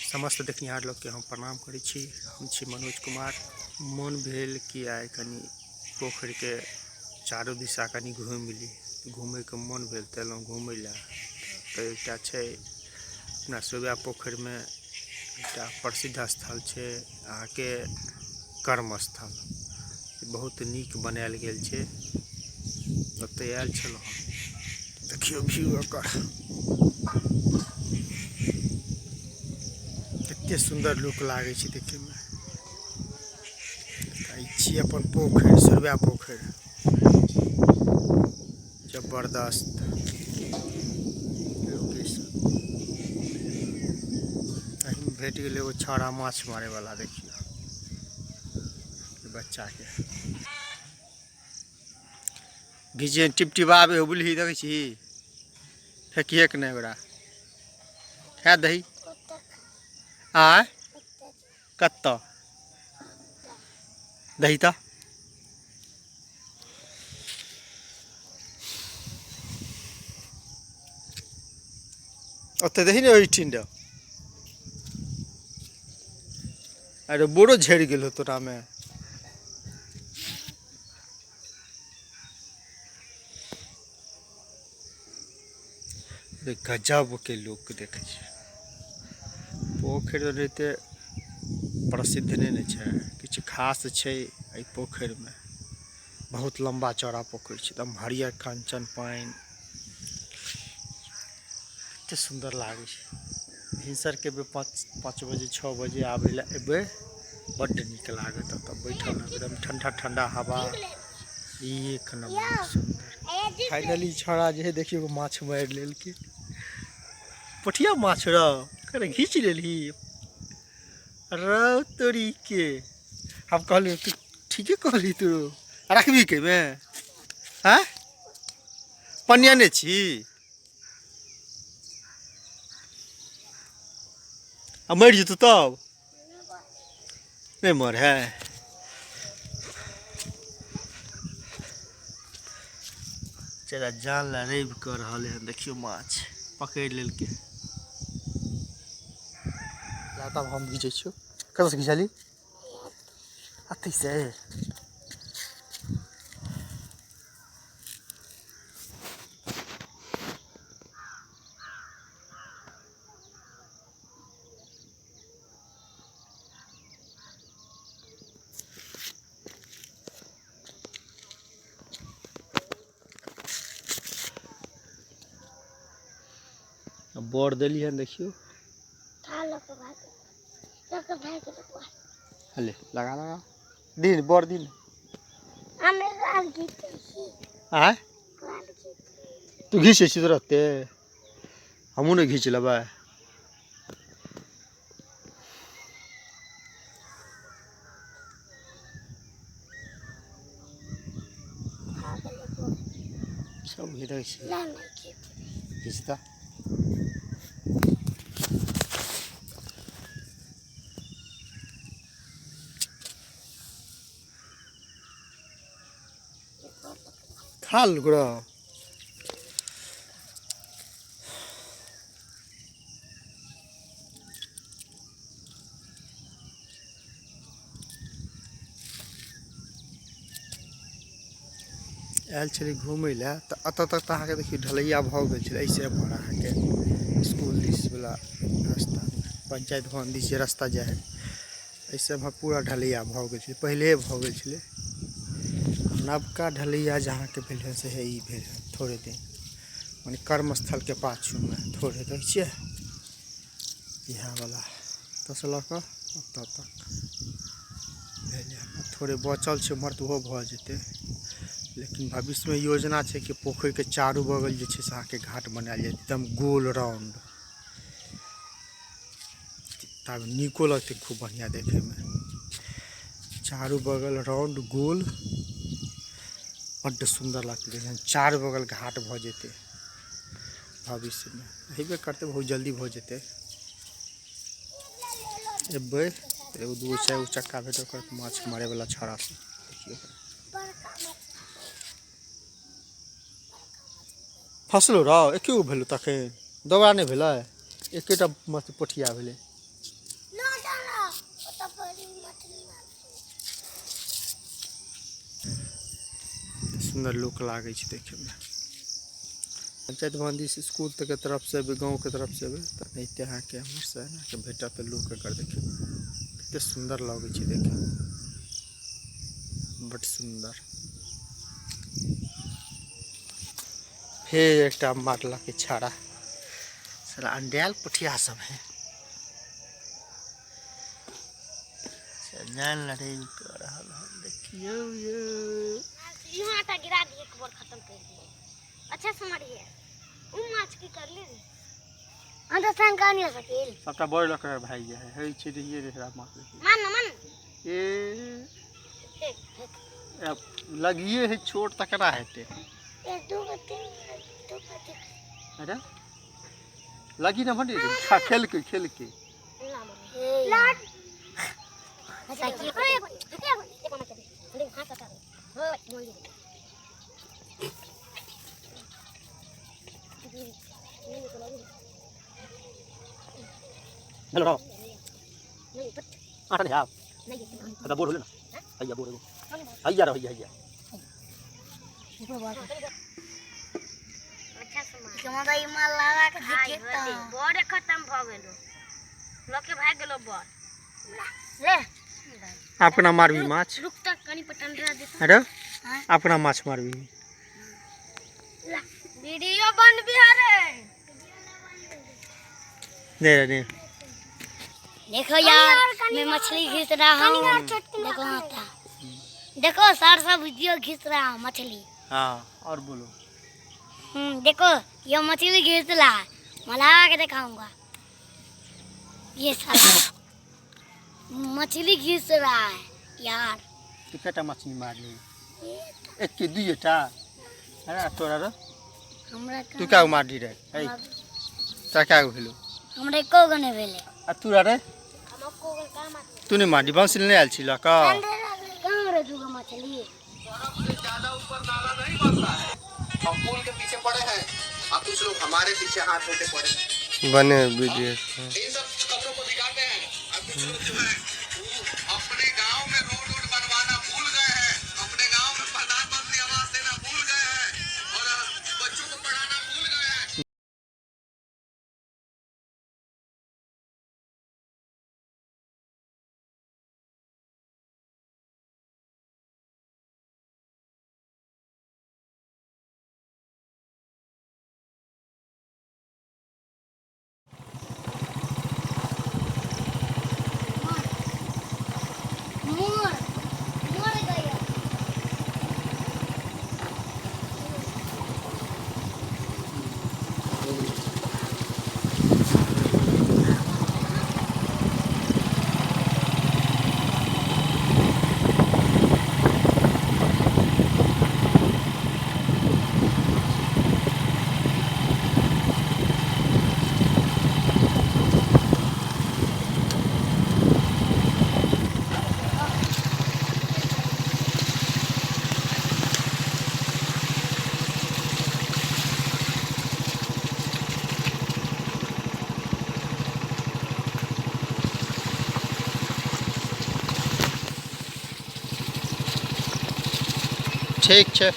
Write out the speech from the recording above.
समस्त देखनिहार लोकके हम प्रणाम करै छी। हम छी मनोज कुमार। मोन भेल कि आइ कनि पोखरिके चारू दिशा कनि घुमि ली। घुमैके मोन भेल तऽ एलहुँ घुमै लए। तऽ एकटा छै अपना सुबह पोखरिमे एकटा प्रसिद्ध स्थल छै अहाँके कर्म स्थल। बहुत नीक बनायल गेल छै। ओतय आयल छलहुँ। देखियौ व्यू एकर कते सुन्दर लुक लागै छै देखैमे। ई छी अपन पोखरि, सुरवा पोखरि, जबरदस्त लोकेशन। एहिमे भेट गेल एगो छौड़ा माछ मारे वाला। देखियौ बच्चा के घिचे टिपटिपाबे हो बुलही, देखै छी फेकिए के नहि ओकरा खा दही। आय कत्त दही तऽ ओते दही ने ओहिठिन रह। अरे बोरो झड़ि गेल हो तोरा में। गजब के लोक देखै छै। पोखरि ओनाहिते प्रसिद्ध नहि ने छै, किछु खास छै एहि पोखरिमे। बहुत लम्बा चौड़ा पोखरि छै, एकदम हरियर कंचन पानि, कते सुन्दर लागै छै। भिनसरके एबै 5 बजे 6 बजे आबै लए एबै, बड्ड नीक लागत। ओतऽ बैठल रहबै, एकदम ठंडा ठंडा हवा, एक नंबर सुन्दर। फाइनली छौड़ा जे है देखियौ माछ मारि लेलकै, पोठिया माछ रौ, कने घीच लेलही रौ तोरी के। हम कहलियै तू ठीके कहली, तू रखबी के मे आँय पनिया नहि छी आ मरि जेतौ तब नहि मर है। चला जाल ला रवि कऽ रहल है। देखियौ माछ पकड़ि लेलकै। तब हम घीचै छियौ। कतऽसँ घिचली? अथी से। बर देली हन देखियौ। हले लगा लगा दिन बर दिन। आय तू घीचै छी तुरते, हमहूँ नहि घीच लेबै। सब घीचै छी घीचता। खा ओकरा। आयल छलियै घुमय लए तऽ एतऽ तक तऽ अहाँके देखियौ ढलैया भऽ गेल छलै। एहिसँ एम्हर अहाँके इसकुल दिस वला रास्ता, पंचायत भवन दिस जे रास्ता जाइ हइ, एहिसँ एम्हर पूरा ढलैया भऽ गेल छलै, पहिले भऽ गेल छलै। नवका ढलैया जे अहाँके भेल हन से हे ई भेल हन थोड़े दिन, मने कर्मस्थलके पाछूमे थोड़े। देखै छियै इएह वला एतऽसँ लऽ कऽ ओतऽ तक भेलै हन। थोड़े बचल छै उम्हर तऽ ओहो भऽ जेतै, लेकिन भविष्यमे योजना छै कि पोखरिके चारू बगल जे छै से अहाँके घाट बनायल जायत, एकदम गोल राउंड, तब नीको लगतै खूब बढ़िआँ देखैमे। चारू बगल राउंड गोल बड्ड सुन्दर लगतै देखैमे। चारू बगल घाट भऽ जेतै भविष्यमे, हेबे करतै, बहुत जल्दी भऽ जेतै। एबै एगो दूगो चारि गो चक्का भेटब करत माछ मारैवला छौड़ा सब। देखियौ फसलो रौ, एके गो भेलौ तखन, दोबारा नहि भेलै, एकेटा मस्त पोठिया भेलै। सुंदर लुक लागे छै देखे में। पंचायत भवन दिस स्कूल के तरफ से भी गांव के तरफ से भी त एते अहाँ के हमर से अहाँ के भेटत लुक एकर देखे में। कते सुंदर लगे छै देखे में, बड सुंदर। फेर एकटा मारलक छाड़ा, साला अंडायल पुठिया सब है। जान लड़ाई कर रहल है, देखियो यो। यहाँ आटा गिरा दिए, एक बार खत्म कर दिए। अच्छा से मारिए। उ माछ की कर ली अंदर सन का नहीं हो सकेल। सबटा बड़ लक भाई है, हे छै रहिए रे माछ। मान न मान। ए फेंक, फेंक। अब लगिए है चोट तक ना हेते। ए दो बत्ती, दो बत्ती। अरे लगी ना भंडी खा खेल के, खेल के। लाट। अच्छा की एक एक माछ दे। हाथ कटा दे। हो मोर दे। हेलो रहो। आटा नहीं आप। अच्छा बोर हो लेना। हैया बोर हो। हैया रहो, हैया, हैया। अच्छा सामान। कमा ई माल लगा के देखे त बड़े खत्म भ गेलो। लके भाग गेलो बड़। ले। अपना मारबी माछ। रुक त कनी पटन रह दे। अरे? हाँ? अपना माछ मारबी। ला वीडियो बनबी हरे। नहीं रे, नहीं। देखो यार मैं मछली खींच रहा हूँ। देखो आता, देखो सर सब वीडियो खींच रहा हूँ मछली। हाँ और बोलो। देखो ये मछली खींच रहा है, मला के दिखाऊंगा। ये साला मछली खींच रहा है यार। तू कटा मछली मार ली? एक के दुईटा। अरे तोरा रे? हमरा तू क्या मार दी रे? ए, तोरा क्या भेलो? हमरा एको गो नहीं भेले। आ तोरा रे? हम एको गो कहाँ मारली? तू नहीं मारली, बंसी नहीं आयल छी लऽ कऽ। कहाँ रे दूगो मछली? ज्यादा ऊपर नाला नहीं बनता है। हम पुल के पीछे पड़े हैं और कुछ लोग हमारे पीछे हाथ धोते पड़े हैं। बने वीडियो। इन सब कपड़ों को दिखाते हैं और कुछ लोग जो है वो अपने गांव में रोड वोड बनवाना भूल गए हैं, अपने गांव में प्रधानमंत्री आवास देना भूल गए हैं और बच्चों को पढ़ाना भूल गए हैं। मोर, मोर गया। ठीक छै।